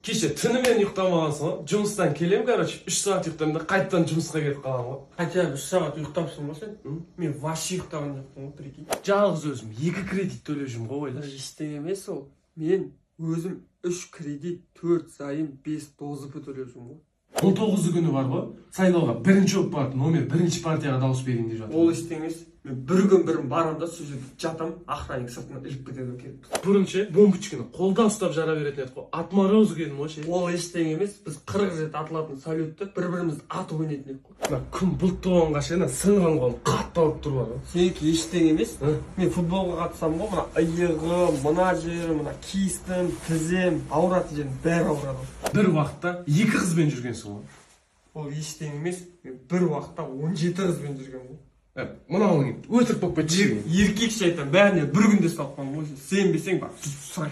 Кеше түнімен ұйықтамағансың ғой. Жұмыстан келем, короче, 3 сағат ұйықтаймын да, қайтадан жұмысқа кетіп қаламын ғой. Хотя бы 3 сағат ұйықтапсың ғой сен. Мен вообще ұйықтаған жоқпын ғой, прикинь. Жалғыз өзім екі кредит төлеп жүрмін ғой, ойлашы. Ештеңе емес ол. Мен өзім үш кредит, төрт займ, бес ДОЗП төлеп жүрмін ғой. 19-ы күні бар ғой, сайлауға бірінші болып барып, номер бірінші партияға дауыс берейін деп жатырмын. Ол ештеңе емес. Мен бір күн бұрын барамын да, сол жерде жатамын, охранник сыртынан іліп кетеді ғой келіп. Бұрын ше, бомбочканы қолда ұстап жара беретін едік қой, отморозок едім ғой ше. Ол ештеңе емес. Біз 40 рет атылатын салютті бір бірімізді атып ойнайтын едік қой. Мына күн бұлтты болғанға ше, ана сынған қолым қатты ауырып тұр бар ғой. Сенікі ештеңе емес. Ы? Мен футболға қатысамын ғой, мына иығым, мына жерім, мына кистім, тізем, ауыратын жерім бәрі ауырады ғой. Бір уақытта екі қызбен жүргенсің ғой. Ол ештеңе емес. Мен бір уақытта 17 қызбен жүргенмін ғой. Ә, мынауың өтірік болып кетті. Еркекше айтамын, бәріне бір күнде салып қойған ғой. Сенбесең, бар, сұрай.